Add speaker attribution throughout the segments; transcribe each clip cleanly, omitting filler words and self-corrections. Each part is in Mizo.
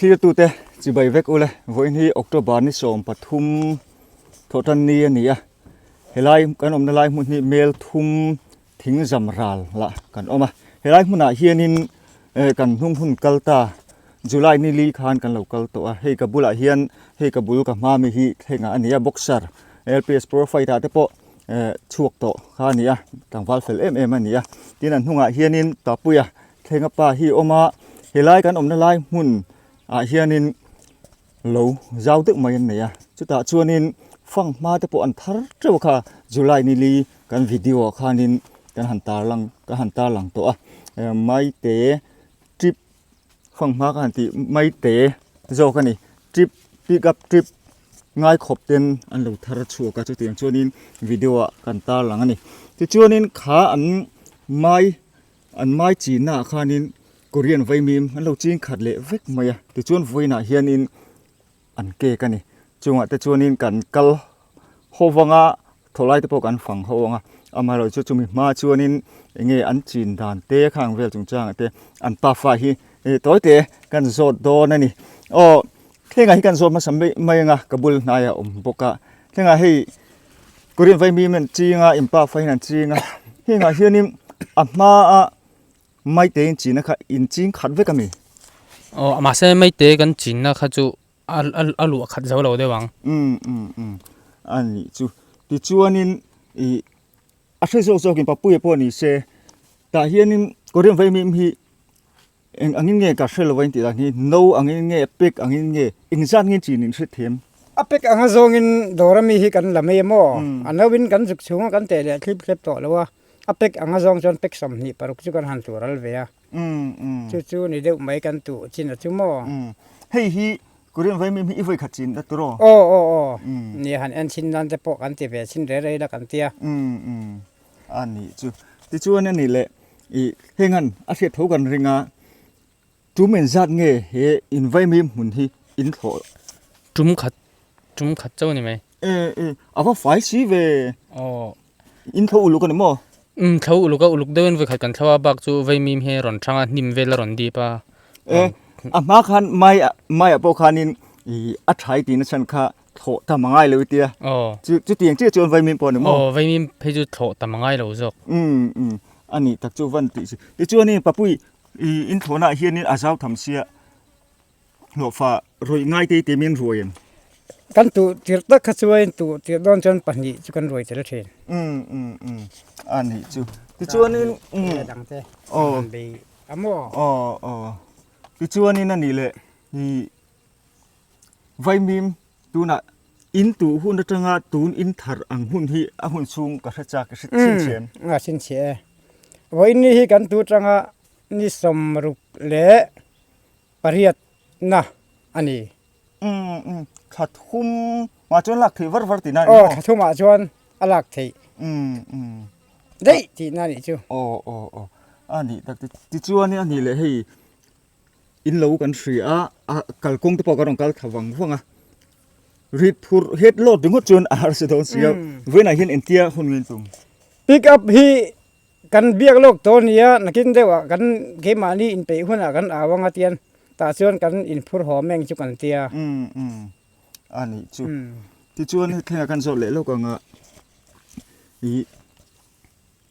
Speaker 1: Thlirtute chibai vek ule vawiin hi October ni 13 thawhtan ni a ni a helai kan awmna lai hmun hi mel thum thing zam ral lah kan awm a helai hmunah hianin eh kan hnung hun kal ta July ni li khan kan lo kal tawh a hei ka bulah hian hei ka bul ka hma mi hi thlengah a ni a boxer L_P_S pro fight ah te pawh eh chhuak tawh kha a ni a tlangval fel em em a ni a tin an hnungah hianin Papuia Thlenga pa hi a awm a helai kan awmna lai hmun ah hianin lo zau deuh mai an nei a chutah chuanin fanghma te pawh an thar teuh a kha July ni li kan video ah khanin kan han tarlang kan han tarlang tawh a eh maite trip fanghma ka han tih maite zawk a ni trip pick up trip ngai khawp ten an lo thar chhuak a chutiang chuanin video ah kan tarlang a ni tichuanin kha an mai. An mai chinna ah khanin Korean vaimim an lo ching khat leh vek mai a, tichuan vawiinah hianin an cake a ni. Chungah te chuanin kan kal ho vang a, thaw lai te pawh kan fang ho ang a, amaherawhchu chu chumi hma chuanin eng nge an chin dan te khang vel chungchangah te an pafa hi tawi te kan zawt dawn a ni. Aw thlengah hi kan zawt hmasa mai mai ang a, ka bul hnaiah a awm bawk a, thlengah hei Korean vaimim an ching a, in pafa hian an ching a, hengah hianin a hmaa maite in chinna kha in ching khat vek a mi?
Speaker 2: Aw mahse maite kan chinna kha chu a a luah khat zo lo deuh ang.
Speaker 1: Um um um a nih chu. Tichuanin ih a hre zawk zawkin Papuia pawh ni se tah hianin Korean vaimim hi Eng angin nge ka hre lo a intih dan hi, no angin nge, pek angin nge, engzat nge chin in hre thiam?
Speaker 3: A pek anga zawngin dawr ami hi kan la mai a maw? A no in kan zuk chhung a kan teh leh thlip thlep tawh lo a, a pek anga zawng chuan pek 26 chu kan han tuh ral ve a, chu chu ni deuh mai kan tuh chin a chu maw?
Speaker 1: Hei hi Korean vaimim hi i vawi khat chin a turaw?
Speaker 3: Aw aw aw, nia han en chhin nan te pawh kan ti ve chhin rei rei la kan tia.
Speaker 1: A nih chu. Tichuan a nih leh ih heng han a hriat tho kan ring a, tum engzat nge he invaimim hmun hi in thlawh?
Speaker 2: Tum khat, tum khat chauh a ni mai.
Speaker 1: E e, a va fai si ve.
Speaker 2: Aw.
Speaker 1: In thlo uluk a ni maw?
Speaker 2: Umm, thlo uluk a, uluk deuhin vawikhat kan thlo a, bak chu vaimim hi a rawn thang a, hnim vel a rawn dip a.
Speaker 1: E, a hma khan mai maiah pawh khanin ih a thai tihna chhan kha Thlawh tam a ngai lo i tia.
Speaker 2: Aw.
Speaker 1: Chu chutiang chiah chuan vaimim pawh a ni maw?
Speaker 2: Aw, vaimim phei chu thlawh tam a ngai lo zawk.
Speaker 1: Umm umm, a nih tak chu van tih si. Tichuanin Papui i inthlawhnaah hianin a zau tham sia hlawhfa rawih ngai te te min ruai em?
Speaker 3: Kan tuh tirh tak kha chuan tuh tirh dawn chuan pahnih chu kan ruai tel thin.
Speaker 1: Umm umm umm, a nih chu. Tichuanin umm.
Speaker 3: Dangte kan han bei a maw?
Speaker 1: Aw aw. Tichuanin a nih leh i Vaimim tunah in tuh hun atanga tun in thar ang hun hi a hun chhung ka hre chak, ka hre chhinchhe em?
Speaker 3: Umm, a chhinchhe e. Vawiin ni hi kan tuh atanga ni 68 na a ni.
Speaker 1: Umm, umm, thla thum mah chuan lak theih var var tihna a ni maw?
Speaker 3: Aw, thla thumah chuan a lak theih.
Speaker 1: Umm, umm.
Speaker 3: Daih tihna a nih chu.
Speaker 1: Aw, aw, aw. A nih tak tichuan a nih leh hei In lo kan hria a, a kalkawng te pawh kan rawn kal thla vang vang a, rit phurh het lawt ringawt chuan a harsa dawn si a, vawiinah hian engtia hun ngei tum?
Speaker 3: Pick up hi kan biak lawk tawh a nia, nakin deuhah kan keimahni inpeih hunah kan au ang a tian tah chuan kan inphur haw meng chu kan tia.
Speaker 1: Umm umm a nih chu. Tichuan thlengah kan zawt leh lawk ang a, ih.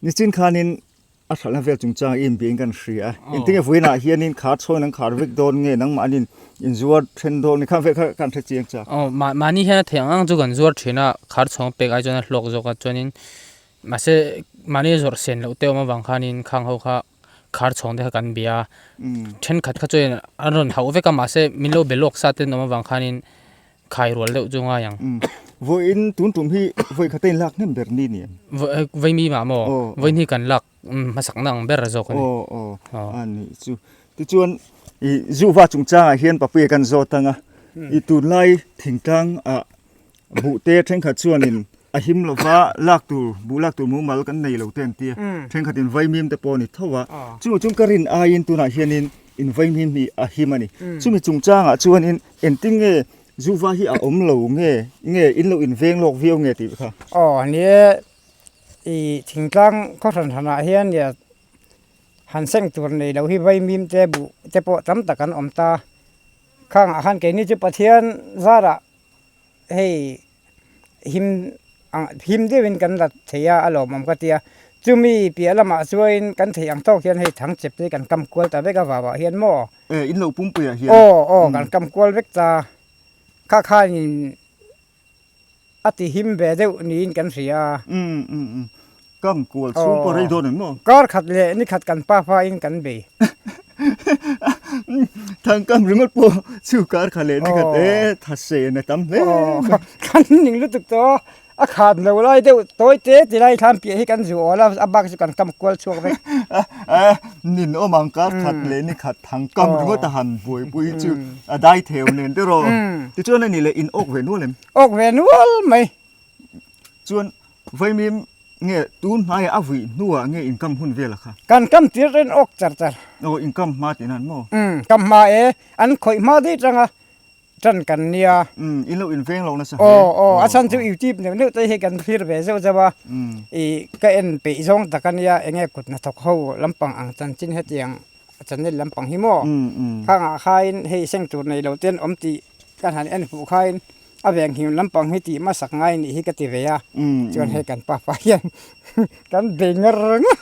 Speaker 1: Nichin khanin a hralhna vel chungchang i inbiain kan hria a, engtinge vawiinah hianin khar chhawn an khar vek dawn nge nangmahnin inzuar then dawn nge khang vel kha kan hre chiang chak.
Speaker 2: Aw mahni hian a theih ang ang chu kan zuar thin a, khar chhawng pek ai chuan a hlawk zawk a chuanin mahse mahni zawrh sen loh te awm avang khanin khang ho kha khar chhawng te kha kan bia a, thenkhat kha chuan an rawn hauh vek a mahse min lo be lawk sa ten awm avang khanin Khai rual deuh chu ngai ang.
Speaker 1: Vawiin tun tum hi vawi khat a inlak hnem ber ni ni em?
Speaker 2: Vawi mi mah maw? Vawiin hi kan lak hmasakna ang ber zawk a ni.
Speaker 1: Aw aw a nih chu. Tichuan i zuva chungchangah hian Papuia kan zawt ang a, i tunlai thingtlang ah buhte thenkhat chuanin a him lova lak tur buh lak tur mumal kan nei lo te an ti a, thenkhatin vaimim te pawh a ni tho a. Chumi chung ka rin aiin tunah hianin in vaimim hi a him a ni. Chumi chungchangah chuanin Engtin nge Zuva hi a awm lo nge nge in lo inveng lawk viau nge tih kha?
Speaker 3: Aw ni e, i thingtlang khaw hran hranah hian nia han seng tur nei lo hi vaimim te buh te pawh tam tak an awm ta. Khangah khan keini chu Pathian zarah hei him ang him deuhin kan la thei a, a lawmawm ka ti a. Chumi piah lamah chuanin kan theih ang tawk hian hei thang chep te hi kan kam kual ta vek a vauah hian maw?
Speaker 1: E, in lo pumpuiah hian.
Speaker 3: Aw, aw, kan kam kual vek ta. Kha khanin a ti him ve deuh niin kan hria.
Speaker 1: Umm umm umm kam kual chhung pawh rei dawn em maw?
Speaker 3: Kar khat leh ni khat kan pa fa in kan bei.
Speaker 1: Thang kam ringawt pawh chu kar khat leh ni khat e tha sen a tam hle mai.
Speaker 3: Kan ning lutuk tawh a khan lo lai deuh tawi te ti lai thlam piah hi kan zu awl a a bak chu kan kam kual chhuak vek.
Speaker 1: Nin awm ang kar khat leh ni khat thang kam ringawt a han buaipui chu a dai theu nen te rawh. Tichuan a nih leh in awk ve nual em?
Speaker 3: Awk ve nual mai.
Speaker 1: Chuan vaimim nge tun hmaiah a vui hnuah nge in kam hun vel a kha?
Speaker 3: Kan kam tir ren awk char char.
Speaker 1: Aw in kam hma tih nan maw?
Speaker 3: Kam hma e, an khawih hma daih tanga Ṭan kan nia.
Speaker 1: Umm, in lo inveng lo nasa hle.
Speaker 3: Aw, aw, a chhan chu YouTube neuh neuh te hi kan thlir ve zeuh zeuh a, i ka en peih zawng tak a nia, enge kut hnathawk ho lampang ang chanchin hetiang channel lampang hi maw? Khangah khain hei seng tur nei lo ten awm tih kan han en fuh khain a venghim lampang hi tih hmasak ngai nih hi ka ti ve a, chuan hei kan papa hian kan bei ngar ngar.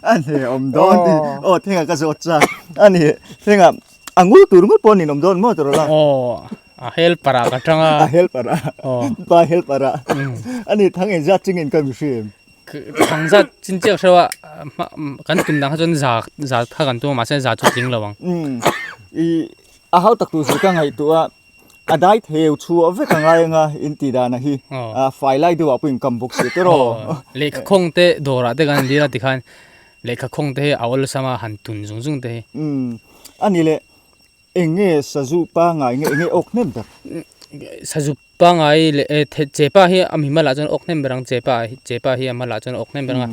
Speaker 1: A hne awm dawn tih, aw thengah ka zawt chak a ni, thengah A ngul tur ngawt pawh ninawm dawn maw tawrh la?
Speaker 2: Aw, a helper ah ka tang a.
Speaker 1: A helper ah.
Speaker 2: Aw.
Speaker 1: Pa helper ah. Ani thang engzat chingin ka mihring em?
Speaker 2: Thang zat chin chiah hreuh a, kan tum dang kha chuan za za kha kan tum a mahse za chu tling lo ang.
Speaker 1: Umm, i a hau tak tur zir ka ngaihtuah a, a dai theu chhuah vek a ngai anga in tih dan a hi, a fai lai deuh ah pawh in kam bawk si tawrh.
Speaker 2: Lehkha khawng te dawr ah te kan indir a tikhan Lehkha khawng te hi a awlsam a, han tun zung zung te hi.
Speaker 1: Umm, a ni le, eng nge sazu pangai nge eng nge awk hnem ber?
Speaker 2: Sazu pangai leh e chepa hi a mi hmalah chuan awk hnem ber ang, chepa hi chepa hi a hmalah chuan awk hnem ber ang a,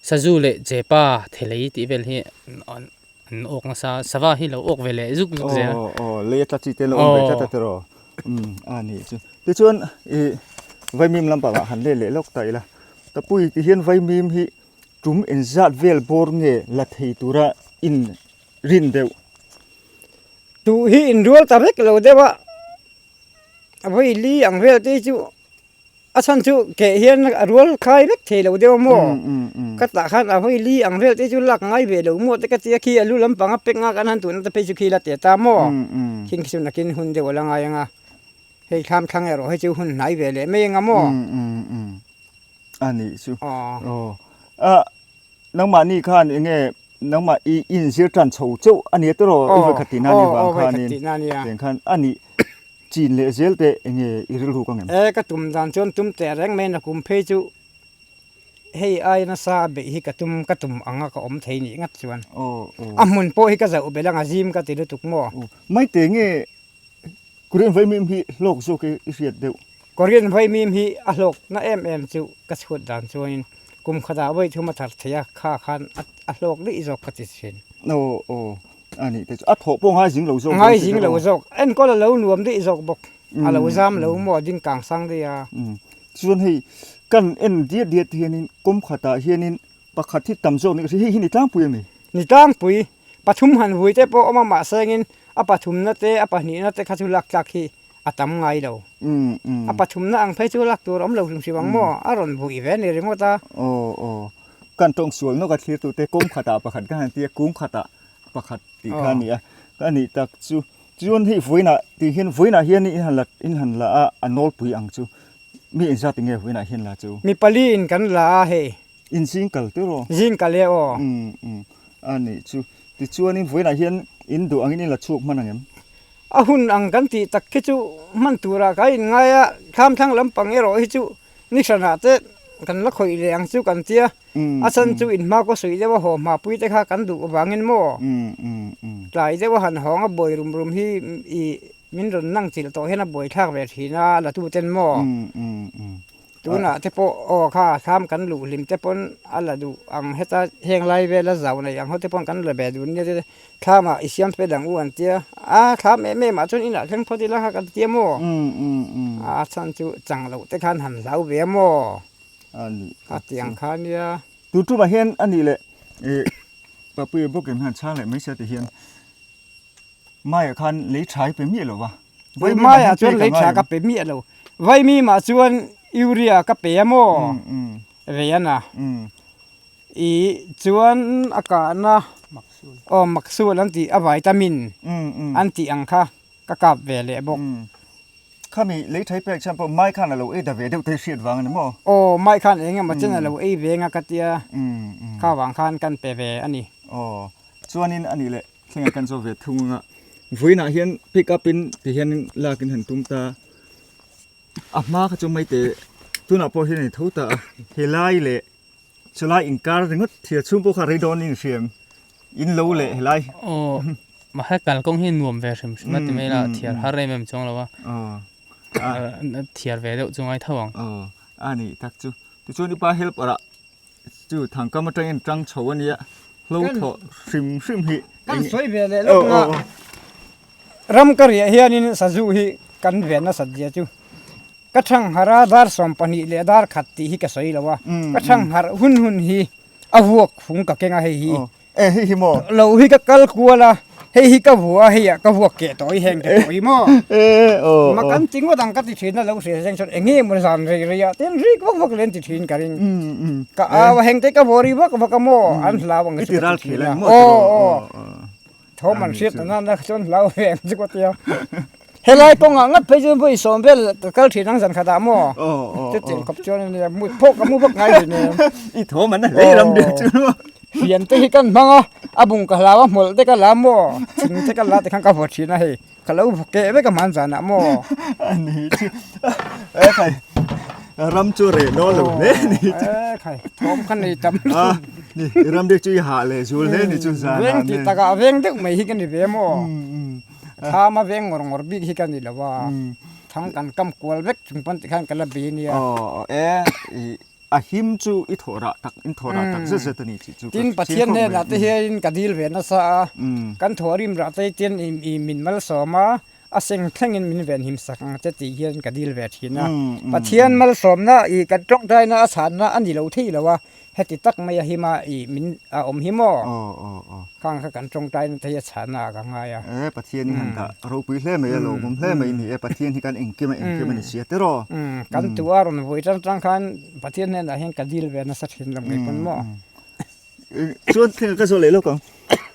Speaker 2: sazu leh chepa thelei tih vel hi an awk nasa, sava hi lo awk ve leh zuk zuk zel a.
Speaker 1: Aw aw, lei a tla chi te lo awm ve tlat a tiraw? Umm, a ni chu. Tichuan i vaimim lampangah han let leh lawk ta ila, Tapui tihian vaimim hi Tum engzat vel bawr nge la thei tura in rin deuh?
Speaker 3: Tuh hi in rual ta vek lo deuh a, a vawi li ang vel te hi chu a chhan chu keh hian a rual khai vek thei lo deuh a maw? Ka tah khan a vawi li ang vel te chu lak ngai ve lo maw te ka ti a, khi a lu lampang a pek nga kan han tuhna te phei chu khi la teh ta maw? Khing khi chu nakin hun deuh a la ngai ang a, hei thlam thlang erawh hei chu hun hnai ve leh mai ang a maw?
Speaker 1: A nih chu. Aw. A nangmahni khan enge nangmah i inzir tan chho chauh a nia tawrh i vawikhat tihna a nih vang khanin tiang khan a nih chin leh zel teh enge i rilru ka ngem.
Speaker 3: E ka tum dan chuan tum teh reng mai na kum phei chu hei ai nasa a beih hi ka tum ka tum ang a ka awm thei nih ngat chuan a hmun pawh hi ka zauh belh ang a zim ka ti lutuk maw.
Speaker 1: Maite nge Korean vaimim hi hlawk zawk i hriat deuh.
Speaker 3: Korean vaimim hi a hlawkna em em chu ka chhuat dan chuanin kum khatah vawi thum a thar thei a, kha khan a hlawk daih zawk ka ti thin.
Speaker 1: Aw aw a nih te chu a thawh pawh ngai zing lo zawk.
Speaker 3: Ngai zing lo zawk, enkawl a lo nuam daih zawk bawk, a lo zam lo maw a ding kang sang daih a.
Speaker 1: Chuan hei kan en diat diat hianin kawm khatah hianin pakhat hi tam zawk ni ka hria, hei hi ni tlangpui a mi?
Speaker 3: Ni tlangpui. Pathum han vui te pawh awm a mahsengin a pathumna te a pahnihna te kha chu lak tlak hi a tam ngai lo. A pathumna ang phei chu lak tur a awm lo hrim hrim ang maw? A rawn vui ve a ni ringawt a.
Speaker 1: Aw aw. Kan tawng sual nawk a thlir tute kawng khatah pakhat ka han ti a, kung khatah pakhat tih kha a ni a. Ka nih tak chu. Chuan hei vawiinah tih hian vawiinah hian in han la in han la a, a nawlpui ang chu. Mi engzat enge vawiinah hian la chu?
Speaker 3: Mi pali in kan la a hei.
Speaker 1: In zing kal tir aw.
Speaker 3: Zing kal e aw.
Speaker 1: Umm umm a nih chu. Tichuanin vawiinah hian in duh angin in la chhuak hman ang em?
Speaker 3: A hun ang kan tih tak khi chu hman turah ka inngai a, thlamthlang lampang erawh hi chu ni hranah te kan la khawih leh ang chu kan tia. A chhan chu inhma kaw suih deuh a haw hmapui te kha kan duh avangin maw? Tlai deuh a han hawng a buai rum rum hi i min rawn nang chilh tawh hian a buaithlak ve thin a, la tu ten maw? Tunah te pawh aw kha thlam kan luh hlim te pawn a la duh ang heta heng lai vela zau nei ang ho te pawn kan la ve dun nia te thlamah i siam fel ang u an tia a thlam em em ah chuan inah thleng phawt ila kha kan tia maw a chhan chu chang loh te khan han hlau ve a maw a ti ang kha nia.
Speaker 1: Tu tumah hian a nih leh Papuia bawk em hian chhang leh mai sia ti hian. Maiah khan lei tha i pe miah lo va.
Speaker 3: Maiah chuan lei tha ka pe miah lo. Vaimimah chuan urea ka pe a maw? Ve a na. I chuan a kahna aw maksul an tih a vitamin an tih ang kha ka kap ve leh bawk.
Speaker 1: Khami lei thai pek chuan pawh mai khan a lo ei ta ve deuh te hriat vang a ni maw?
Speaker 3: Aw mai khan eng emaw chen a lo ei ve nga ka tia kha vang khan kan pe ve a ni.
Speaker 1: Aw chuanin a nih leh thlengah kan zawh ve thung anga vawiinah hian pick up in ti hian lak in han tum ta a hma kha chu maite tunah pawh hian a ni tho ta a helai leh chulai inkar ringawt thir chhung pawh kha rei dawn in hriam in lo leh helai.
Speaker 2: Aw mahse kalkawng hi nuam ve hrim hrim a ti mai la thiar har em em chuang lo a thiar ve deuh chu ngai tho ang.
Speaker 1: Aw a nih tak chu tichuan i pa helper ah chu thangkam atangin tang chho a nia hlo thawh hrim hrim hi
Speaker 3: kan sawi ve leh lawk a ram ka riah hianin sazu hi kan ve nasat zia chu Ka thangharh a dar 12 leh dar khat tih hi ka sawi lo a, ka thangharh hun hun hi a vuak fung ka keng a hei hi.
Speaker 1: E hei hi maw?
Speaker 3: Lo hi ka kal kual a, hei hi ka vua a hei ah ka vuak keh tawh i heng te pawh hi maw?
Speaker 1: E aw.
Speaker 3: Ma kan ti ngawt ang ka ti thin a lo hria zeng chuan eng nge maw zan rei rei ah ten rik vak vak len ti thin ka ring. Ka au a heng te ka vua ri vak vak a maw an hlau ang chu ka ti thin a. Aw aw. Thawm an hriat ta nana chuan hlau ve ang chu ka tia. Helai kawngah ngat phei chuan vawi sawm vel ka kal thin ang zan khatah maw? Chutiang khawp chuan a nia mut pawh ka mu vak ngai hlei nen.
Speaker 1: I thawm an a hlei ram deuh chu.
Speaker 3: Fian te hi kan hmang a, a bung ka hlau a hmawlh te ka la maw? Thing te ka la tikhan ka vaw thin a hei. Ka lo vaw keh vek a hman zanah maw?
Speaker 1: A ni chu. E khai ram chu reh dawn lo hle a ni chu.
Speaker 3: E khai thawm kha nei tam
Speaker 1: lutuk. Ni ram deuh chu i hah leh zul hle a ni chu zanah
Speaker 3: nen. Veng tih takah veng deuh mai hi ka ni ve maw? Thama veng ngawr ngawr bik hi ka ni lo a, thang kan kam kual vek chung pawn tikhan ka la bei nia.
Speaker 1: Aw e a him chu i thawh rah tak in thawh rah tak zet zet a ni tih chu ka
Speaker 3: Tin Pathian hnenah te hian ka dil ve nasa a, kan thawh rim rah te hian i min malsawm a, a seng thlengin min venhim sak ang che tih hian ka dil ve thin a. Pathian malsawmna i kan tawngtaina a chhanna a ni lo thei lo a, heti tak mai a hima i min a awm hi maw? Khang kha kan tawngtaina te hi a chhanna ah ka ngai a.
Speaker 1: E Pathian hi han dah ropui hle mai a, lawmawm hle mai ni e, Pathian hi kan engkim a engkim a ni sia tiraw?
Speaker 3: Kan tu a rawn vui tang tang khan Pathian hnenah hian ka dil ve nasa thin lo ngei pawn maw?
Speaker 1: Chuan thil ka zawh leh lawk ang,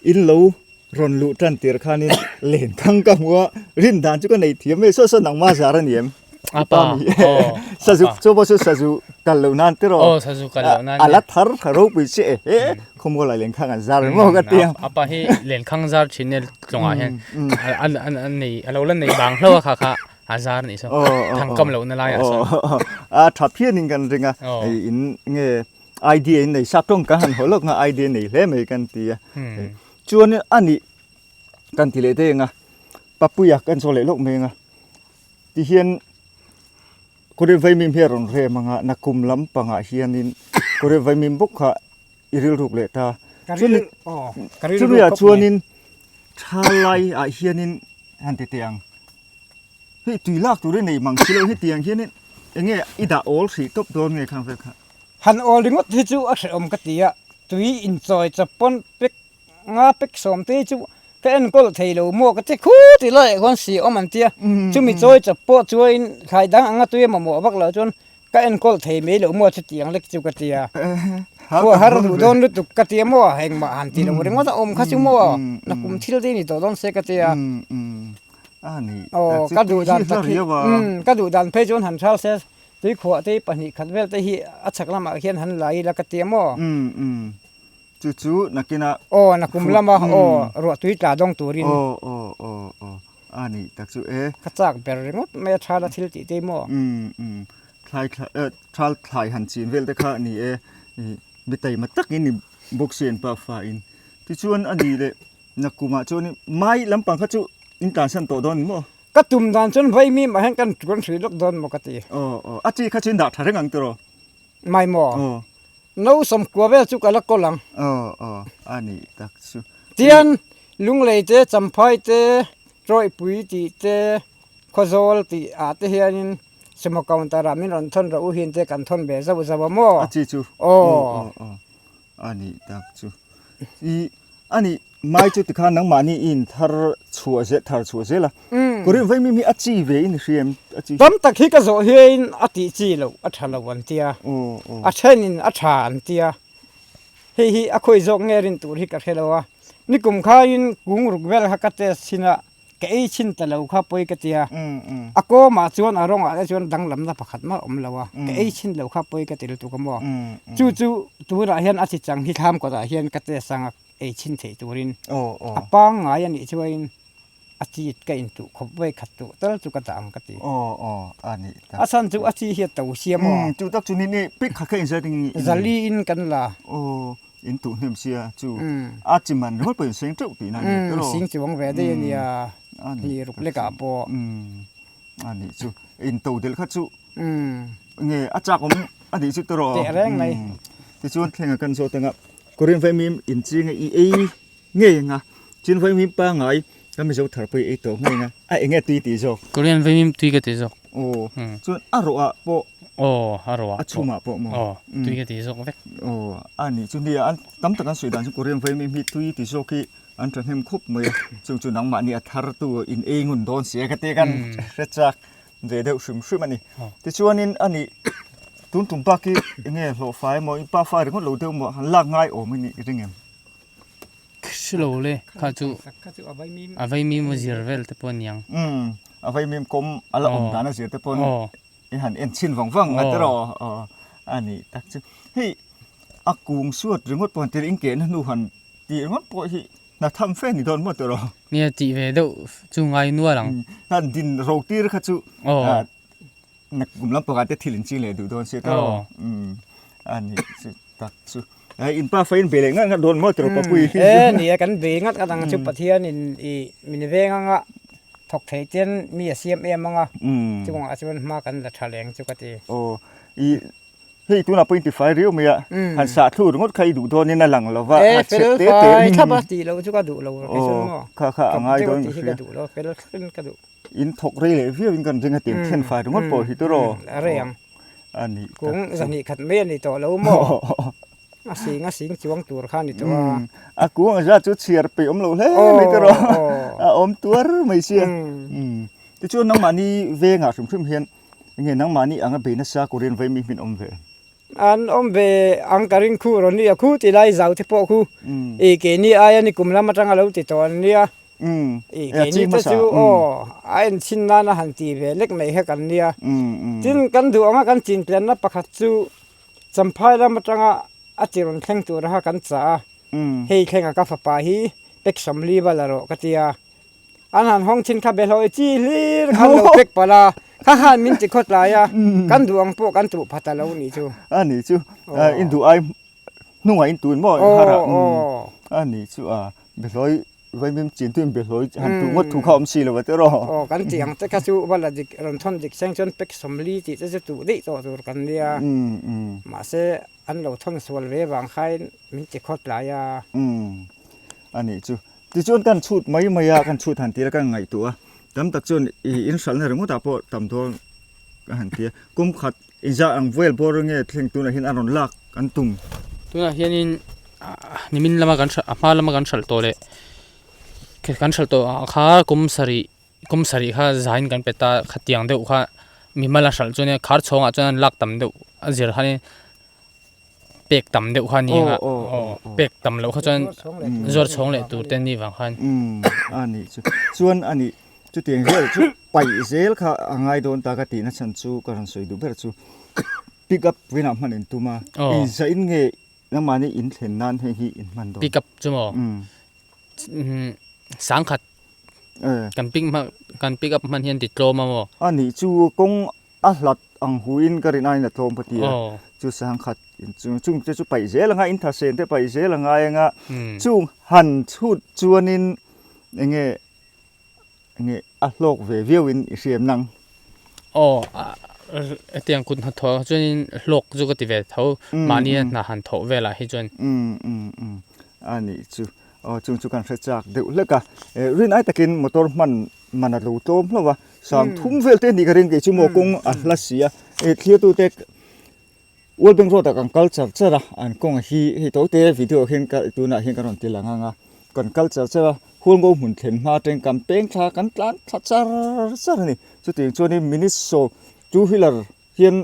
Speaker 1: in lo Rawn luh tan tir khanin len thang ka hmu a, rin dan chu ka nei thiam mai, saw saw nangma zar a ni em?
Speaker 2: Apa, aw.
Speaker 1: Sazu, chu pawh chu sazu kal loh nan tiraw?
Speaker 2: Aw, sazu kal loh nan.
Speaker 1: A la thar tha ropui che e, he khawmual ah lenkhang an zar emaw ka ti a.
Speaker 2: Apa hi lenkhang zar thin e tlawngah hian a nei, a lo la nei bang hlauh a kha kha a zar nih saw, thang kam lohna laiah sawn.
Speaker 1: A tha phianin kan ring a, in nge idea in nei sap tawng kan han haw lawk nga idea nei hle mai kan ti a chuan a nih kan ti leh daih ang a papuia kan chaw leh lawk mai ang a tihian kawr vaimim hi a rawn rem ang a nakum lampangah hianin kawr vaimim bawk kha i rilruk leh ta chumi ah chuanin thalai ah hianin han ti teh ang. Hei tui lak tur i nei mang si lo hetiang hianin enge i dah awl hrih tawp dawn nge khang vel kha.
Speaker 3: Han awl ringawt hi chu a hrehawm ka ti a, tui inchawi chawp pawn pek nga pek sawm te hi chu ka enkawl thei lo maw ka ti khut ila leh khawn si awm an tia, chumi chawi chawp pawh chuain thlai dang anga tui a mamawh vak loh chuan ka enkawl thei mai lo maw chutiang lek chu ka ti a, khuah har duh dawn lutuk ka ti a maw engmah han ti lo ringawt a awm kha chu maw nakum thil te ni tawh dawn se ka ti a. Aw ka duh dan tak hi umm ka duh dan phei chuan han hral se tuikhuah te pahnih khat vel te hi a chhak lamah hian han la ila ka ti a maw.
Speaker 1: Chu chu nakinah
Speaker 3: aw nakum lama aw ruah tui tla dawng turin
Speaker 1: aw aw aw aw a nih tak chu e.
Speaker 3: Ka chak ber ringawt mai a thala thil tih te maw.
Speaker 1: Thlai thal thlai han chin vel te kha a ni e mi taima takin ni bawk si an pa fa in tichuan a nih leh Nakumah chuanin mai lampang kha chu in tlansan tawh dawn ni maw?
Speaker 3: Ka tum dan chuan vaimi mah hian kan tuan hrui lawk dawn maw ka ti.
Speaker 1: Aw aw, a chi kha chu in dah tha reng ang tiraw?
Speaker 3: Mai maw?
Speaker 1: Aw.
Speaker 3: No sawmkua vel chu ka la kawl ang.
Speaker 1: Aw aw, a nih tak chu.
Speaker 3: Tian Lunglei te, Champhai te, Tawihpui tih te, Khawzawl tih ah te hianin sumo counter ah min rawn thawn rawh u hin te kan thawn ve zauh zauh a maw?
Speaker 1: A chi chu.
Speaker 3: Aw.
Speaker 1: Aw aw, a nih tak chu. I. A nih. Mai chu tikhan nangmahni i inthar chhuah zel thar chhuah zel a. Korean vaimim hi a chi ve in i hria em? A chi.
Speaker 3: Tam tak hi ka zawh hiain a tih chi loh a tha lo an tia. A thenin a tha an tia. Hei hi a khawi zawk nge rin tur hi ka hre lo a. Nikum khain kung ruk vel kha ka test chhin a, ka ei chhin ta lo kha pawi ka tia. A kawmah chuan a rawngah te chuan danglamna pakhat mah a awm lo a, ka ei chhin lo kha pawi ka ti lutuk a maw. Chu chu tunah hian a chi chang hi thlam kawtah hian ka test ang a. ei chhin theih turin a pangngai a nih chuain a chi ka intuh khawp vawi khat tuh tal chu ka dah ang ka ti. A chhan chu a chi hi a to siam aw.
Speaker 1: Chu tak chu ni ni pek khat kha inzai ding in.
Speaker 3: Zali in kan la.
Speaker 1: Aw in tuh hnem sia chu a chi man ringawt pawh in seng teuh tihna a ni tawh.
Speaker 3: Sing chuang ve daih a nia ni ruk lekah pawh.
Speaker 1: A nih chu in to delh kha chu nge a chak awm a nih chu tawh
Speaker 3: teh reng mai
Speaker 1: tichuan thleng a kan zawt anga Korean vaimim in ching a i ei ngei anga chin vaimim pangai kan mizo thar pawh i ei tawh ngei anga a enge tui tih zawk
Speaker 2: Korean vaimim tui ka ti zawk
Speaker 1: aw chuan a rawh ah pawh
Speaker 2: aw a rawh ah
Speaker 1: a chhum ah pawh maw
Speaker 2: aw tui ka ti zawk vek
Speaker 1: aw a nih chu nia an tam tak an sawi dan chu Korean vaimim hi tui ti zawk hi An thahnem khup mai a, chung chu nangmahni a thar tu in ei ngun dawn si a ka ti kan hre chak ve deuh hrim hrim a ni. Tichuanin a nih tun tum bak hi enge hlawh fai emaw i pa fai ringawt lo deuh maw han lak ngai awm i nih i ring em?
Speaker 2: Hre lo le, kha chu a vaimim a zir vel te pawh a niang.
Speaker 1: Umm, a vaimim kawm a la awm dan a zir te pawn i han en chhin vang vang a tiraw a nih tak chu. Hei a kung suat ringawt pawh han tir inkehna hnu han Tih ringawt pawh hi hna tham fe ni dawn maw tiraw?
Speaker 2: Nia tih ve deuh chu ngai nual ang.
Speaker 1: Khan din ro tir kha chu na kum lam pakhat te thil in ching leh duh dawn sia tiraw? A ni chu tak chu. In pa fa in be leh ngat ngat dawn maw tiraw Papui?
Speaker 3: E nia kan be ngat ngat ang chu Pathian in i min veng anga thawk thei ten mi a siam em anga chungah chuan hma kan la tha leng chu ka ti.
Speaker 1: Aw i Hei tunah pawh intifai riau mai a, han sah thlu ringawt kha i duh dawnin a lang lo va,
Speaker 3: a chhe te te. E fel fai thlap a tih loh chu ka duh lo kei chuan maw.
Speaker 1: Kha kha a ngai dawn
Speaker 3: ka hria. Ka duh lo fel thlapin ka duh.
Speaker 1: In thawk rei leh viau in kan ring a tiang then fai ringawt pawh hi tawh rawh.
Speaker 3: A rei ang.
Speaker 1: A nih
Speaker 3: tak chu. Kung zahnih khat mai a ni tawh lo maw. A sing a sing chuang tur kha a ni tawh a.
Speaker 1: A kung ang zat chu chhiar peih awm lo hle mai tawh rawh. A awm tuar mai sia. Tichuan nangmahni vengah hrim hrim hian Enge nangmahni anga bei nasa Korean vai mi hmin awm ve?
Speaker 3: An awm ve ang ka ring khu rawn nia khu ti lai zau te pawh khu i keini aia ni kum lam atanga lo ti tawh an nia i keini te chu aw a en chhin nana han ti ve lek mai kha kan nia tin kan duh anga kan chin tlenna pakhat chu Champhai lam atanga a ti rawn thleng tur kha kan chah a hei thlenga ka fapa hi pek sawmli va la rawh ka tia. An han hawng thin kha behlawi chi hlir khan lo pek palh a, kha khan min ti khawt lai a, kan duh ang pawh kan tuh phat a lo nih chu.
Speaker 1: A nih chu, in duh ai hnungah in tun maw in har a, a nih chu a, behlawi vaimim chin tu in behlawi han tuh ngawt thu kha awm si lo a tiraw.
Speaker 3: Aw kan tih ang te kha chu va la dik rawn thawn dik seng chuan pek sawmli tih te chu tuh daih tawh tur kan nia, mahse an lo thawn sual ve vang khain min ti khawt lai a.
Speaker 1: A nih chu. Tichuan kan chhut mai mai a, kan chhut han tir a, kan ngaihtuah a, tam tak chuan ih in hralhna ringawtah pawh tam dawn ka han ti a, kum khat inzah ang vel bawr nge thleng tunah hian a rawn lak an tum.
Speaker 2: Tunah hianin nimin lama kan hralh a hma lama kan hralh tawh leh kan hralh tawh ah kha kum sarih kum sarih kha zain kan pe ta khatiang deuh kha mimal a hralh chuan khar chhawngah chuan an lak tam deuh a zir khanin. pek tam deuh kha ni anga pek tam loh kha chuan zuar chhawng leh tur te an nih vang khan.
Speaker 1: Umm a nih chu chuan a nih chutiang vel chu paih zel kha a ngai dawn ta ka tihna chhan chu ka rawn sawi duh ber chu pick up vinah hman in tum a inzain nge nangmahni in thlen nan hei hi in hman dawn
Speaker 2: pick up chu maw sangkhat kan pick kan pick up hman hian ti tlawm a maw
Speaker 1: a nih chu kawng A hlat ang huin ka rin aiin a tlawm ka ti a, chu sangkhat in chung te chu paih zel anga in thasen te paih zel a ngai anga chung han chhut chuanin enge enge a hlawk ve viau in i hriam nang.
Speaker 2: Aw hetiang kut hnathawh ah chuanin hlawk chu ka ti ve tho mahni a hna han thawh velah hi chuan.
Speaker 1: A nih chu aw chung chu kan hre chak deuh hlek a, rin ai takin motor hman Man a lo tlawm hlauh a, sang thum vel te a nih ka ring kei chu maw kawng a hla si a, hei thlir tute World Bank Road ah kan kal char char a, an kawng hi hei to te video ah hian ka tunah hian ka rawn ti lang ang a. kan kal char char a Hualngo hmun thlen hma atangin kan peng thla kan tlan thla char char a ni. Chutiang chuanin minute sawm two wheeler hian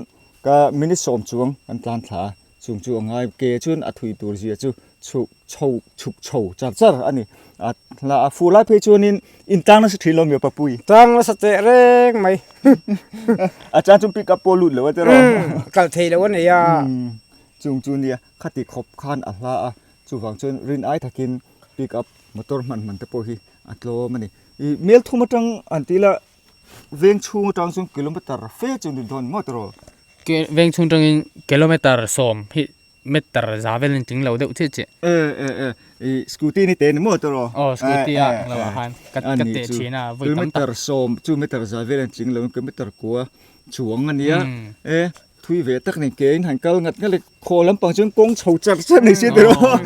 Speaker 1: ka minute sawm chuang kan tlan thla a, chung chu a ngai ke chuan a thui tur zia chu chhuk chho chhuk chho char char a ni. A hla a fu lai phei chuanin intang nasa thin lo mi papui.
Speaker 3: Tang nasa teh reng mai.
Speaker 1: A chan chu pick up pawh lut lo a tiraw.
Speaker 3: Kal thei lo a nei a.
Speaker 1: Chung chu nia khati khawp khan a hla a, chuvang chuan rin ai takin pick up motor hman hman te pawh hi a tlawm a ni. Ih mel thum atang an tih la veng chhung atang chuan kilometer fe chu ni dawn ngawt rawh.
Speaker 2: Ke veng chhung atangin kilometer sawm hi meter za vel in tling lo deuh chiah chiah.
Speaker 1: E e e ih scooty ni te ni maw tawh
Speaker 2: Aw scooty a ang lo ah khan ka ka teh thin a vawi tam tak.
Speaker 1: Kilometer sawm chu meter za vel in tling lo in kilometer kua chuang a nia e thui ve tak ni ke in han kal ngat ngat le khaw lampang chuan kawng chho char char ni si tiraw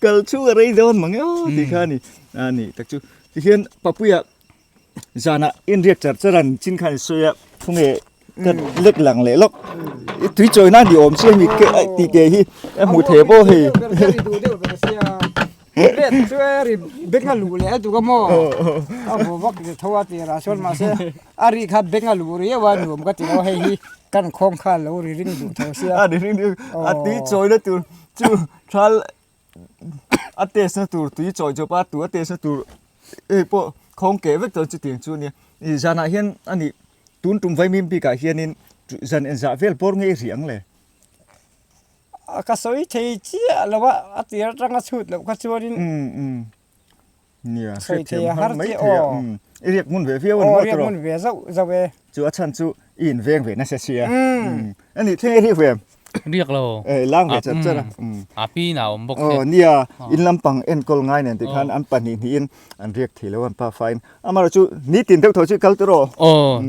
Speaker 1: kal chhung a rei dawn mang e aw tih kha a ni a ni tak chu tihian papuia zanah inriak char char an chin khan sawi a thunge ka lek lang leh lawk i tui chawi nan ni awm si hemi ke tih ke hi a hmuh theih pawh hei
Speaker 3: Ret chu e ri beng a luh leh a tuk a maw a vaw vak leh tho a tir ah chuan mahse a ri kha beng a luh riau a nuam ka ti lo hei hi kan khawng kha lo ri ring duh tho sia
Speaker 1: a ri ring duh a tui chawi na tur chu thal a test na tur tui chawi chawp a tu a test na tur hei pawh khawng keh vek chuan chutiang chu a nia ih zanah hian a nih tun tum vaimim bikah hianin zan engzah vel bawr nge i ri ang le.
Speaker 3: A ka sawi thei chiah lo a, a tir atanga chhut loh kha chuanin
Speaker 1: Nia,
Speaker 3: sawi
Speaker 1: hriat
Speaker 3: thei
Speaker 1: thiam
Speaker 3: a
Speaker 1: har
Speaker 3: har
Speaker 1: mai
Speaker 3: chiah
Speaker 1: thei a,
Speaker 3: aw.
Speaker 1: I riak ngun ve viau a ni
Speaker 3: Aw
Speaker 1: maw
Speaker 3: riak
Speaker 1: tiraw?
Speaker 3: ngun ve zauh zauh e.
Speaker 1: Chu a chhan chu i inveng ve nasa sia. A nih thleng i riak ve em?
Speaker 2: Riak lo.
Speaker 1: Eh, lang ve char char a.
Speaker 2: A pi in a awm bawk sia.
Speaker 1: Aw nia, in lampang enkawl ngai nen tih khan an pahnih hnihin an riak thei lo an pa fain. Amaherawhchu chu nitin deuh tho chu i kal tiraw?
Speaker 2: Aw,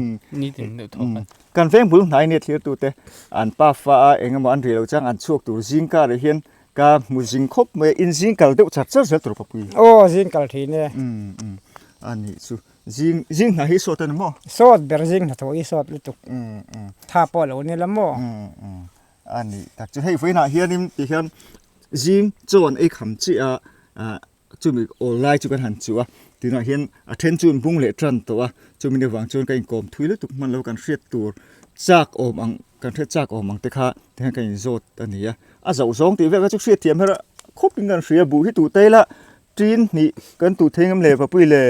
Speaker 2: nitin deuh tho kal.
Speaker 1: Kan veng bul hnai nia thlirtute an pa fa a eng emaw an ri lo chang an chhuak tur zing karah hian ka hmu zing khawp mai a, in zing kal deuh char char zel tur papui.
Speaker 3: Aw zing kal thin e.
Speaker 1: Umm umm a nih chu zing zing hna hi sawt a ni maw?
Speaker 3: Sawt ber zing hnathawh hi sawt lutuk. Umm umm tha pawh lo ni la maw?
Speaker 1: Umm umm a nih tak chu hei vawiinah hianin tihian zing chaw an ei kham chiah a ah Chumi awl lai chu kan han chuh a, tunah hian a then chu an bung leh tan tawh a, chumi ni vang chuan ka inkawm thui lutuk hman lo kan hriat tur chak awm ang kan hriat chak awm ang te kha tihian ka inzawt a ni a, a zoh zawng tih vel kha chu hriat thiam her a khawp in kan hria buh hi tuh ta ila tin hnih kan tuh thei ngam le papui le.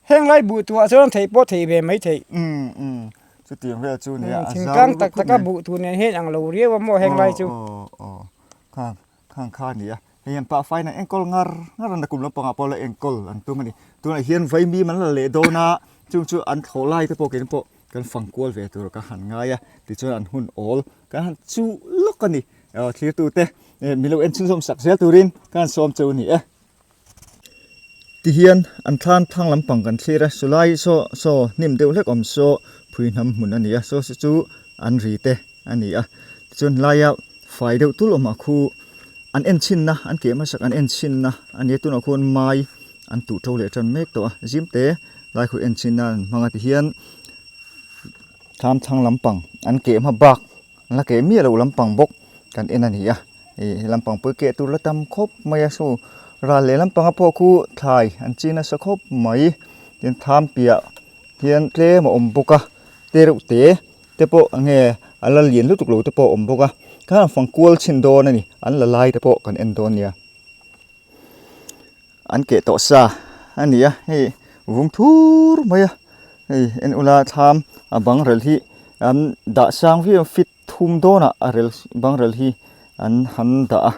Speaker 3: Heng lai buh tuah chuan theih pawh theih ve mai theih.
Speaker 1: Umm umm chutiang vel chu nia a zau
Speaker 3: Thingtlang tak taka buh tur nen hian ang lo riau a maw heng lai chu.
Speaker 1: Aw aw khang khang kha a ni a. Hei an pah faiin an enkawl ngar ngar a, nakum lampangah pawh la enkawl an tum a ni. Tunah hian vaimim an la leh dawn a, chung chu an thlawh lai te pawh keini pawh kan fang kual ve tur ka han ngai a, tichuan an hun awl kan han chuh lawk a ni. Thlirtute milo en chhunzawm sak zel turin ka han sawm cheu a ni e. Tihian an thlan thlang lampang kan thlir a, sawlai saw saw hnim deuh hlek awm saw phui hnam hmun a ni a, saw chu an ri te a ni a, tichuan laia fai deuh tul awmah khu an en chhinna an keh hmasak an en chhinna a ni a, tunah khuan mai an tuh to leh tan mek tawh a, zim te lai khu en chhinna an hmang a tihian thlam thlang lampang an keh hma bak an la keh miah loh lampang bawk kan en a ni a. Ih he lampang pawh hi keh tur la tam khawp mai a saw ral leh lampanga pawh khu thlai an chi nasa khawp mai tin tham piah hian tlem a awm bawk a te reuh te te pawh enge a la lian lutuk lo te pawh a awm bawk a khan an fang kual chhin dawn a ni an la lai te pawh kan en dawn nia an keh tawh sa a ni a hei vung thur mai a hei en ula thlam a bang rel hi an dah sang viau a fit. Thum dawnah a rel bang rel hi an han dah a,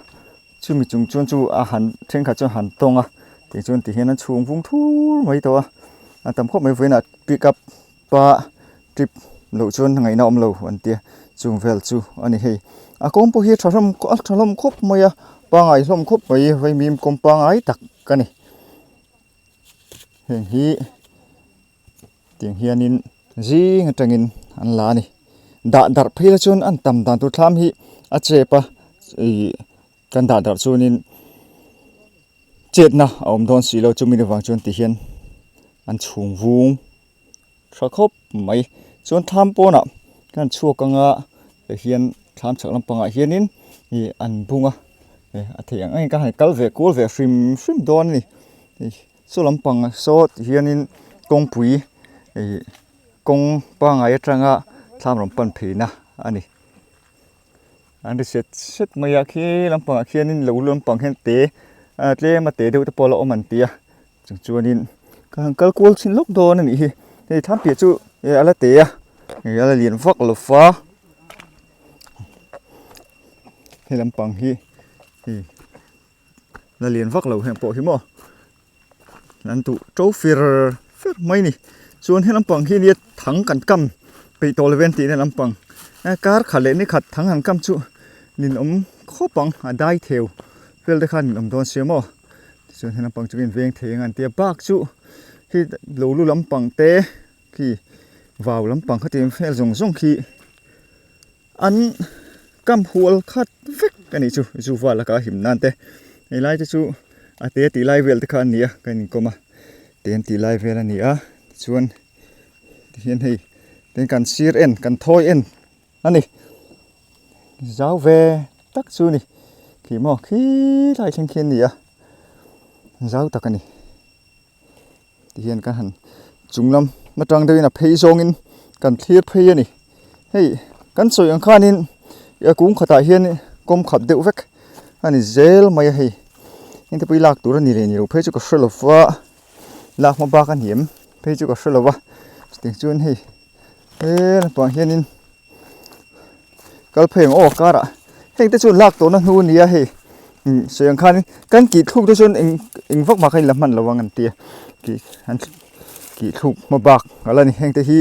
Speaker 1: chumi chung chuan chu a han thenkhat chuan han tawng a, tichuan tihian an chhung vung thur mai tawh a, a tam khawp mai vawiinah pick up a trip loh chuan ngaihna awm lo an tia chung vel chu a ni hei. A kawng pawh hi a tha hlawm a tha hlawm khawp mai a, pangai hlawm khawp mai vaimim kawng pangai tak a ni. Heng hi. Tiang hianin zing atangin an la a ni. Dah darh phei la chuan an tam dan tur thlam hi a chep a, ih kan dah darh chuanin chetna a awm dawn si lo chumi avang chuan ti hian an chhung vung tha khawp mai. Chuan thlam pawnah kan chhuak anga tah hian thlam chhak lampangah hianin ih an bung a. A theih ang angin ka han kal ve kual ve hrim hrim dawn a ni. Hei saw lampang saw ti hianin kawngpui ih kawng pangngai atanga thlam rawn pan pheina a ni. An ri set set mai a khi lampangah khianin lo lampang hian te ah tlem a te deuh te pawh a la awm an ti a chung chuanin ka han kal kual chhin lawk dawn a nih hi hei thlam piah chu eh a la te a ih a la lian vak lo va he lampang hi hei la lian vak lo heng pawh hi maw. An duh to fir fer mai ni. Chuan he lampang hi nia thang kan kam peih tawh lo em tihna lampang kar khat leh ni khat thang han kam chu ninawm khawp ang a dai theu vel te khan ninawm dawn sia maw. Tichuan he lampang chu in veng thei ang an tia bak chu khi lo lu lampang te khi vau lampang kha tih vel zawng zawng khi An kam hual khat vek a nih chu zu val laka a him nan te hei lai te chu a te tih lai vel te kha a ni a ka inkawm a te an tih lai vel a ni a tichuan tihian hei tin kan sir en kan thawi en a ni zau ve tak chu a ni khi maw khilai thleng khi a ni a zau tak a ni. Tihian ka han chung lam atang deuhin a phei zawngin kan thlir phei a ni. Hei kan sawi ang khanin a kung khatah hian kawm khat deuh vek a ni zel mai a hei. Engte pawh hi lak tur a ni leh ni lo phei chu ka hre lo va, lak hma bak a ni em phei chu ka hre lo va. Chutiang chuan hei he lampangah hianin kal phei ang aw karah heng te chu lak tawhna hnu a ni a hei sawi ang khanin kan kih thluk te chuan eng eng vak mah kha in la hman lo ang an ti a kih an kih thluk hma bak a la ni heng te hi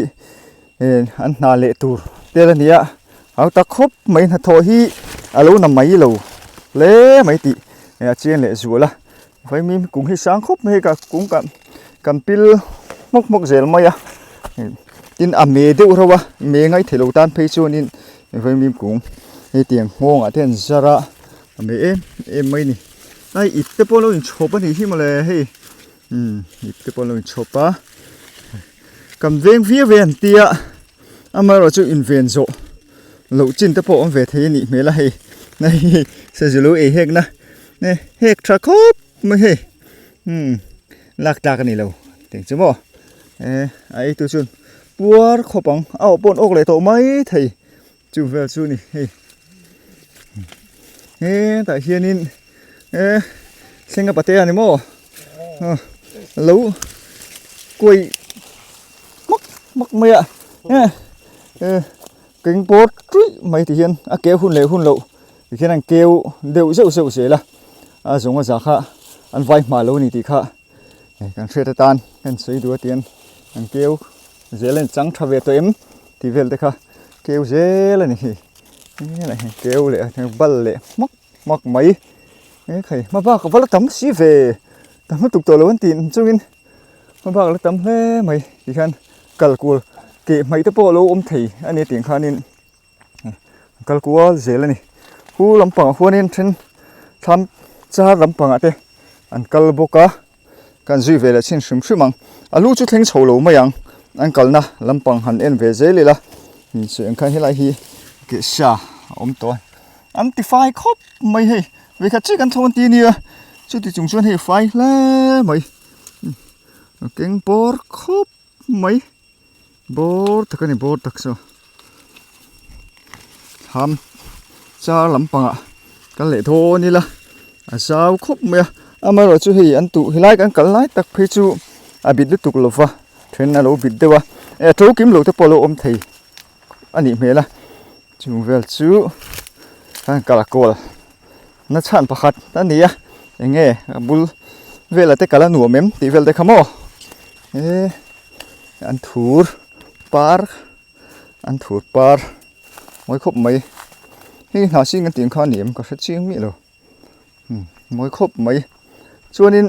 Speaker 1: an hna leh tur te la ni a hau tak khawp mai hnathawh hi a lo na mai lo hle mai tih a chiang leh zual a vaimim kung hi sang khawp mai ka kung kan kan pil hmawk hmawk zel mai a tin a me deuh reuh a me ngaih theih loh tan phei chuanin vaimim kung hetiang nghawngah te an zar a a me em em mai a ni ai ip te pawh lo inchhawp a nih hi mawle hei umm ip te pawh lo inchhawp a kan veng viau ve an tia amaherawhchu chu inven zawh loh chin te pawh a awm ve thei a nih hmel a hei hei sazu lo ei hek na hek tha khawp mai hei umm lak tlak a ni lo tih chu maw eh a eitu chuan puar khawp ang a awh pawh an awk leh tawh mai thei chu vel chu a ni hei hetah hianin eh thlenga pate a ni maw lo kuai hmak hmak mai a eh eh keng pawr tuih mai ti hian a keu hun leh hun loh ti hian an keu deuh zeuh zeuh zel a a zawng a za kha an vai hma lo a ni tih kha kan hriat atan kan sawi duh a tian an keu zel a ni chang tha ve tawh em tih vel te kha keu zel a ni hi keu leh bal leh hmak hmak mai ekhai hma bak a va la tam si ve ta hma tuk tawh lo an tih chungin hma bak a la tam hle mai tikhian kal kual keh hmaih te pawh a lo awm thei a ni tih khanin kal kual zel a ni hu lampangah huanin then thlam char lampangah te an kal bawk a kan zui ve leh chhin hrim hrim ang a lu chu thleng chho lo mai ang an kalna lampang han en ve zel ila sawi ang khan helai hi kehsa a awm tawh a an ti fai khawp mai hei vekhat chiah kan thlawh an ti ania chuti chung chuan hei a fai hle mai a keng bawr khawp mai bawr tak a ni bawr tak chu thlam char lampangah kal leh dawn ila a zau khawp mai a amaherawh chu hei an tuh helai kan kal lai tak phei chu a bit lutuk lo va then a lo bit deuh a eh a to kim lo te pawh a lo awm thei a nih hmel a chung vel chu kan kal kual na chhan pakhat a ni a eng nge a bul velah te kal a nuam em tih vel te kha maw eh an thur par an thur par mawi khawp mai hei hnah sing an tih ang kha a ni em ka hre chiang miah lo mawi khawp mai chuanin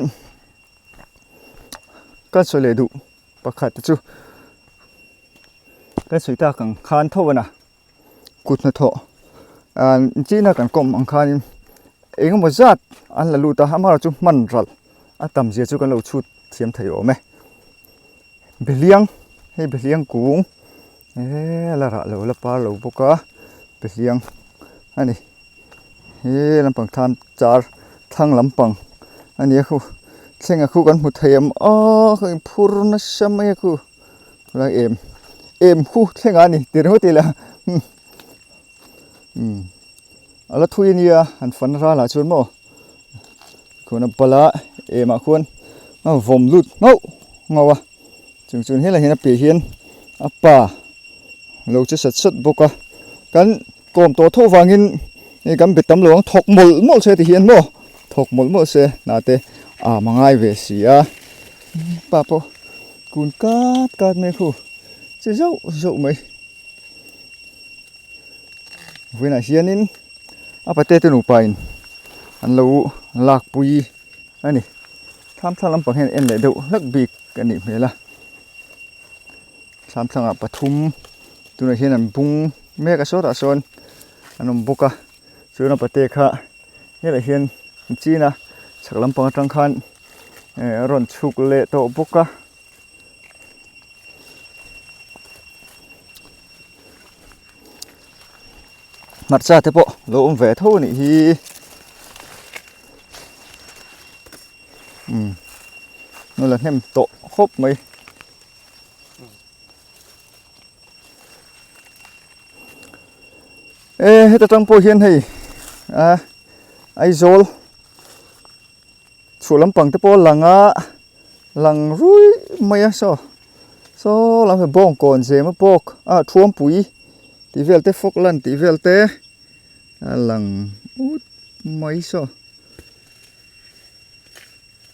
Speaker 1: ka sawi leh duh pakhat te chu ka sawi tak ang khan tho a na kut hnathawh ah china kan kawm ang khanin eng emaw zat an la lut a amaherawhchu chu hman ralh a tam zia chu kan lo chhut thiam thei awm e behliang hei behliang kung eee la rah lo la par lo bawk a behliang a ni. He lampang thlam char thlang lampang a nia khu thleng a khu kan hmu thei em aw ka in phur nasa mai a khu lai em em khu thleng a ni ti ringawt ila umm a la thui a nia han fan ral ah chuan maw khuan a bal a em ah khuan a vawm lut nghauh nghauh a chung chuan helaiah hian a piah hian a pa lo che sat sat bawk a kan kawm tawh tho vangin hei kan be tam lo ang thawk mawlh mawlh se ti hian maw thawk mawlh mawlh se hna te am a ngai ve si a pa pawh kun kat kat mai khu che zauh zauh mai vawiinah hianin a pate te nupa in an lo lakpui a ni thlam thlang lampang hian en leh deuh hlek bik a nih hmel a. Thlam thlangah pathum tunah hian an bung mek a sawtah sawn an awm bawk a chuan a pate kha helaiah hian an chin a chhak lampang atang khan eh a rawn chhuk leh tawh bawk a. Hmarcha te pawh lo awm ve tho a nih hi. Umm la hnem tawh khawp mai. E heta tang pawh hian hei a Aizawl chhuah lampang te pawh a lang a lang rui mai a saw saw lam hi bawngkawn zem a bawk a thuampui tih vel te falkland tih vel te a lang ut mai saw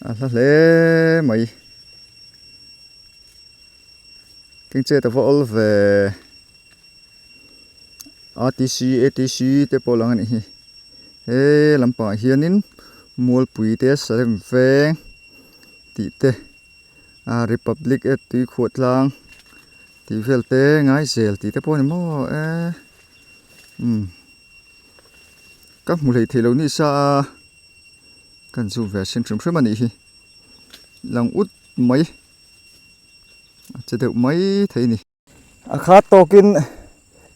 Speaker 1: a hla hle mai. Keng chet a va awl ve RTC ATC te pawh lang a nih hi he lampangah hianin mualpui te salem veng tih te ah republic e tuikhuah tlang tih vel te ngai zel tih te pawh a ni maw e umm ka hmu hlei theih lo ni sa a kan zoom ve sin hrim hrim a nih hi lang ut mai. A che deuh mai thei a ni. A khat tawkin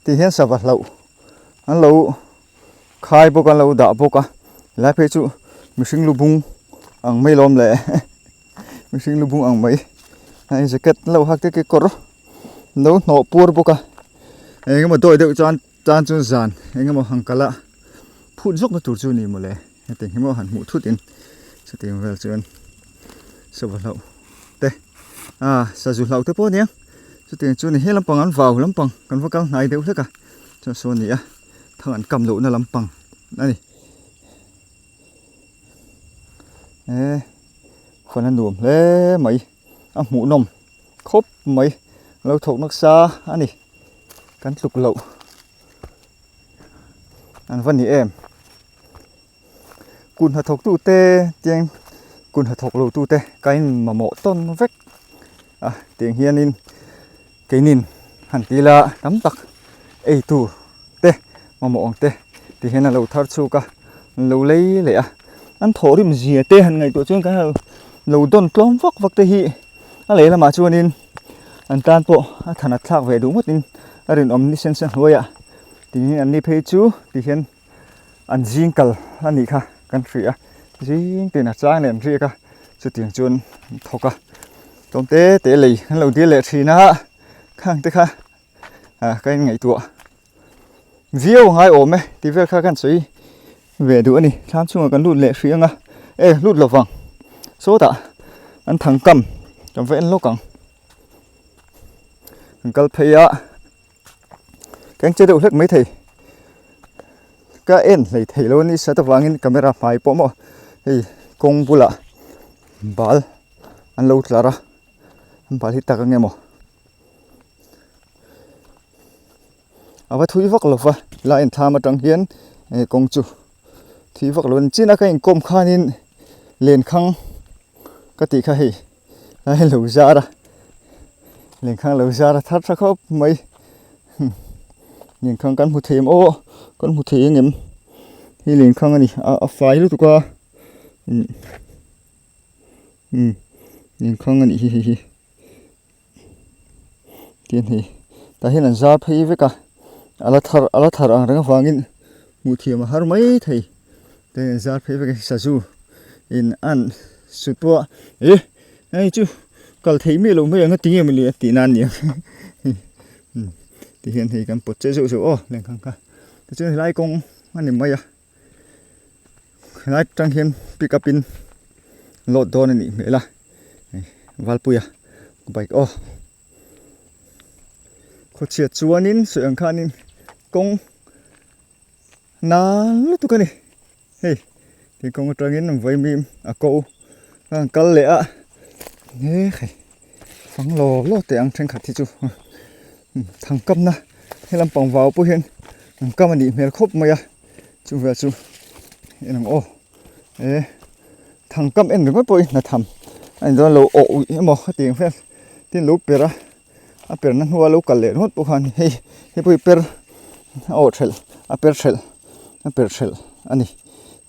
Speaker 1: ti hian sava hlauh an lo khai bawk a an lo dah bawk a helai phei chu mihring lu bung ang mai lawm le mihring lu bung ang mai hei jacket an lo hak te kekawr an lo hnawh puar bawk a eng emaw dawi deuh chuan tan chuan zan eng emaw han kal a phut zawk na tur chu a ni mawle hetiang hi maw han hmuh thut in chutiang vel chuan sava hlauh te ah sazu hlauh te pawh a nia chutiang chu a ni he lampang an vau lampang kan va kal hnai deuh hlek a chuan saw a ni a thang an kam lohna lampang a ni e fan a nuam hle mai a hmuhnawm khawp mai a lo thawk nasa a ni kan tluk loh an va ni em. Kut hnathawk tute tiang kut hnathawk lo tute ka in mamawh tawn vek a tiang hianin keinin han ti ila tam tak ei tur te mamawh ang te ti hian a lo thar chhuak a an lo lei leh a an thawhrim zia te han ngaihtuah chuan kan lo dawn tlawm vak vak te hi a leh lamah chuanin an tan pawh a thanat thlak ve duh ngawtin a rinawm ni sen sen hnuaiah tiin an ni phei chu ti hian. An zing kal a nih kha kan hria a zing tin a chang leh an riak a chutiang chuan an thawk a tlawm te te lei an lo dil leh thin a khang te kha ah ka in ngaihtuah viau a ngai awm e tih vel kha kan sawi ve duh a ni thlam chhungah kan lut leh hrih ang a e lut lo vang sawtah an thang kam kan va en lawk ang kan kal phei a. Keng che deuh hlek mai thei ka en hlei thei lo a ni sat avangin camera hmai pawh maw hei kawng bulah bal an lo tlar a an bal hi tak ang emaw a va thui vak lo va helai in thlam atang hian hei kawng chu thui vak lo a ni chin a ka inkawm khanin lenkhang ka tih kha hei. Lai lo zar a lenkhang lo zar a thar tha khawp mai lenkhang kan hmu thei em aw kan hmu thei ang em hei lenkhang a ni a a fai lutuk a umm lenkhang a nih hi hei hi tin hei tah hian an zar phei vek a a la thar a la thar ang reng avangin hmuh thiam a har mai thei. Te zar phei vek a sazu in an sut pawh a eh hei chu kal theih miah loh mai ang a tinge mawni a tih nan a ni ang tihian hei kan pawt che zeuh zeuh aw lengkhang kha tichuan helai kawng a ni mai a helai atang hian pick up in load dawn a nih hmel a hei Valpuia bike aw khawchhiat chuanin sawi ang khanin kawng. Nal lutuk a ni hei thingkung atangin vaimim a ko a han kal leh a he hei fang law law teh ang thenkhat hi chu thangkamna he lampang vau pawh hian an kam a nih hmel khawp mai a chu vel chu en ang aw e thangkam en ringawt pawh hi hna tham a ni dawn lo awh uih emaw a tih ang vel tin lo per a. A perna hnua lo kal leh ringawt pawh khan hei hei pawh hi per a awh thelh a per thelh a per thelh a ni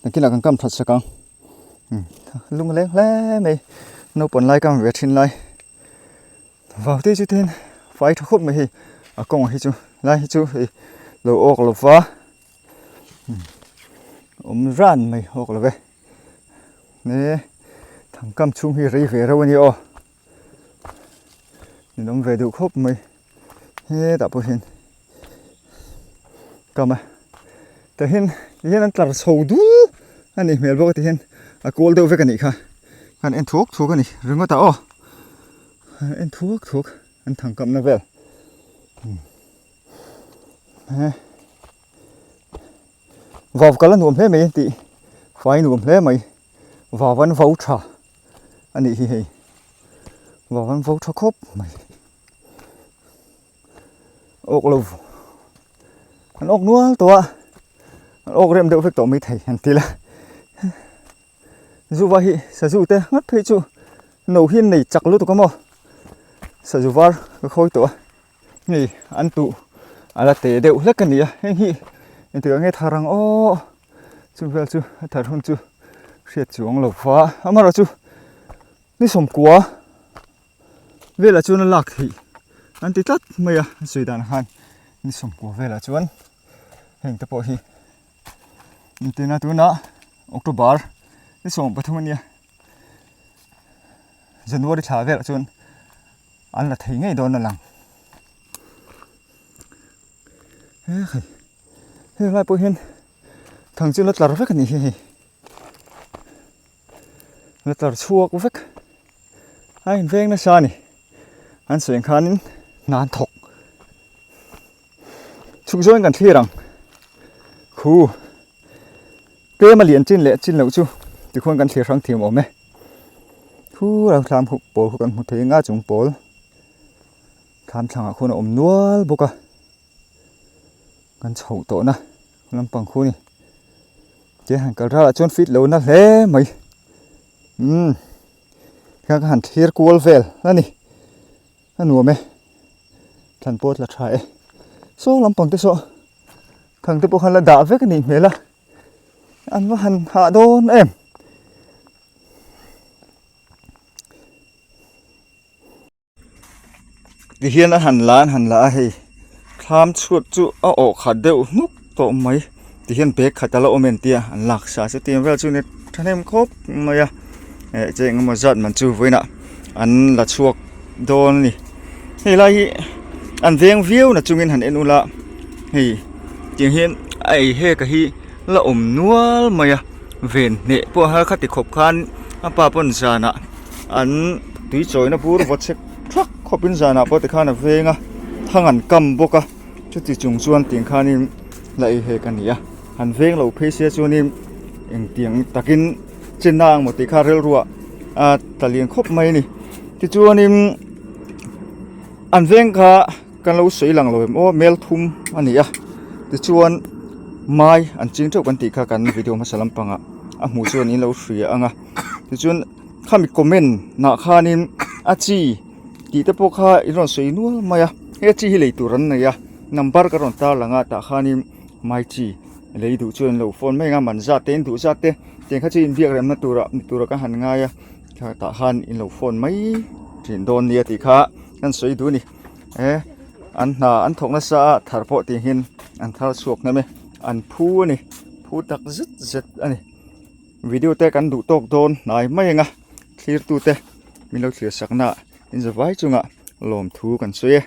Speaker 1: nakinah kan kam that sak ang lung a leng hle mai naupang lai kam ve thin lai vau te chu ten fai tha khawp mai hei a kawngah hi chu lai hi chu hei lo awk lo va awm ran mai awk lo ve e thangkam chhung hi rei ve reuh a ni aw. Min awm ve duh khawp mai hetah pawh hian kam a tah hian ti hian an tlar chho dul a nih hmel bawk a ti hian a kawl deuh vek a nih kha kan en thuak thuak a ni ringawt ah aw en thuak thuak an thang kamna vel vau kal a nuam hle mai an tih fai nuam hle mai vau an vau tha. A nih hi hei vau an vo tha khawp mai awk lo an awk nual tawh a an awk rem deuh vek tawh mai thei an ti la zuva hi sazu te nghat phei chu no hi an nei chak lutuk a maw sazu var ka khawi tawh a hei an tuh a la te deuh hlek a ni a heng hi engtikah nge thar ang aw. Chu vel chu a thar hun chu hriat chuang lo va amaherawh chu ni sawmkua velah chuan a lak theih an ti tlat mai a an sawi dan khan ni sawmkua velah chuan heng te pawh hi engtin a tunah October ni 13 a nia January thla velah chuan an la thei ngei dawn a lang he hei. Heng lai pawh hian thang chu la tlar vek a nih hi hei la tlar chhuak vek a inveng nasa a ni an sawi ang khanin hna an thawk chhuk zawngin kan thlir ang khu tlem a lian chin leh chin loh chu tikhuan kan thlir hrang thiam awm e khu ram thlam huh pawl khu kan hmu thei anga chung pawl thlam thlangah khuan a awm nual bawk a. Kan chhoh tawhna lampang khu ni te han kal ralah chuan fit lo na hle mai umm tikhan ka han thlir kual vel a ni a nuam e thlan pawh a tla tha e saw lampang te saw thang te pawh khan la dah vek a nih hmel a an va han hah dawn em. Tihian a han la an han la a hei thlam chhuat chu a awh khat deuh hnuk tawh mai tihian bag khat a la awm em tia an lak sa chu tiang vel chu ni thahnem khawp mai a eh che eng emaw zat man chu vawiinah an la chhuak dawn a ni hei lai hi an veng viau na chungin han en ula hei tiang hian a ei hek a hi la awm nual mai a ven hneh pawh har kha ti khawp khan a pa pawn zanah. An tui chawina bur vaw chek thak khawpin zanah pawh tikhan a veng a, thang an kam bawk a, chuti chung chuan tiang khanin la ei hek a ni a, han veng lo phei sia chuanin engtiang takin chenna ang maw tih kha rilruah a tla lian khawp mai a ni. Tichuanin an veng kha kan lo sawi lang lo em aw mel thum a ni a, tichuan mai an ching theuh kan tih kha kan video hmasa lampangah a hmuh chuan in lo hria ang a, tichuan. Khami comment nah khanin a chi tih te pawh kha in rawn sawi nual mai a he chi hi lei tur an nei a number ka rawn tar lang a tah khanin mai chi lei duh chuan lo phone mai ang a man zat te in duh zat te tiang kha chu inbiak remna turah ni tura ka han ngai a tah khan in lo phone mai thin dawn nia tih kha kan sawi duh a ni e an hna an thawk nasa a thar pawh tih hian an thar chhuak hnem e an phu a ni phu tak zet zet a ni. Video te kan duh tawk dawn hnai mai anga thlir tute min lo thlir sakna in zavai chungah lawmthu kan sawi e.